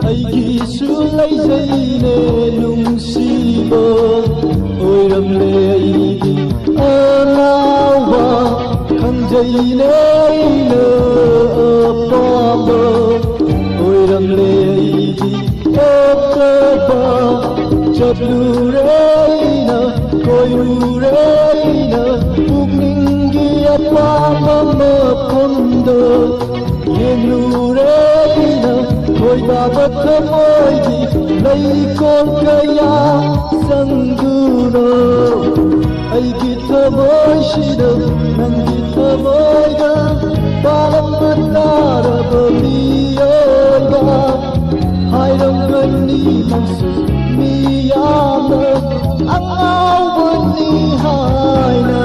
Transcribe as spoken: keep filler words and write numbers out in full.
ꯑꯩꯒꯤꯁꯨ ꯂꯩꯖꯩꯅꯦ ꯅꯨꯡꯁꯤꯕ, ꯑꯣꯏꯔꯝꯂꯦ ꯑꯩꯗꯤ ꯑꯅꯥꯎꯕ, ꯈꯪꯖꯩꯅꯦ ꯑꯩꯅ ꯑꯄꯥꯝꯕ, ꯑꯣꯏꯔꯝꯂꯦ ꯑꯩꯗꯤ ꯑꯣꯛꯇꯕ꯫ ꯆꯠꯂꯨꯔꯦ ꯑꯩꯅ, ꯀꯣꯏꯔꯨꯔꯦ ꯑꯩꯅ, ꯄꯨꯛꯅꯤꯡꯒꯤ ꯑꯄꯥꯝꯕ ꯃꯐꯝꯗ ꯌꯦꯡꯂꯨꯔꯦ ꯑꯩꯅ, ꯈꯣꯏꯗꯥꯕ ꯊꯃꯣꯏꯒꯤ ꯂꯩꯀꯣꯜ ꯀꯌꯥ ꯆꯪꯗꯨꯅ꯫ ꯑꯩꯒꯤ ꯊꯃꯣꯏꯁꯤꯗ ꯅꯪꯒꯤ ꯊꯃꯣꯏꯒ ꯄꯥꯜꯂꯝꯕ ꯇꯥꯔꯕ ꯃꯤꯑꯣꯏꯕ ꯍꯥꯏꯔꯝꯒꯅꯤ ꯅꯪꯁꯨ ꯃꯤ ꯌꯥꯝꯅ ꯑꯉꯥꯎꯕꯅꯤ ꯍꯥꯏꯅ꯫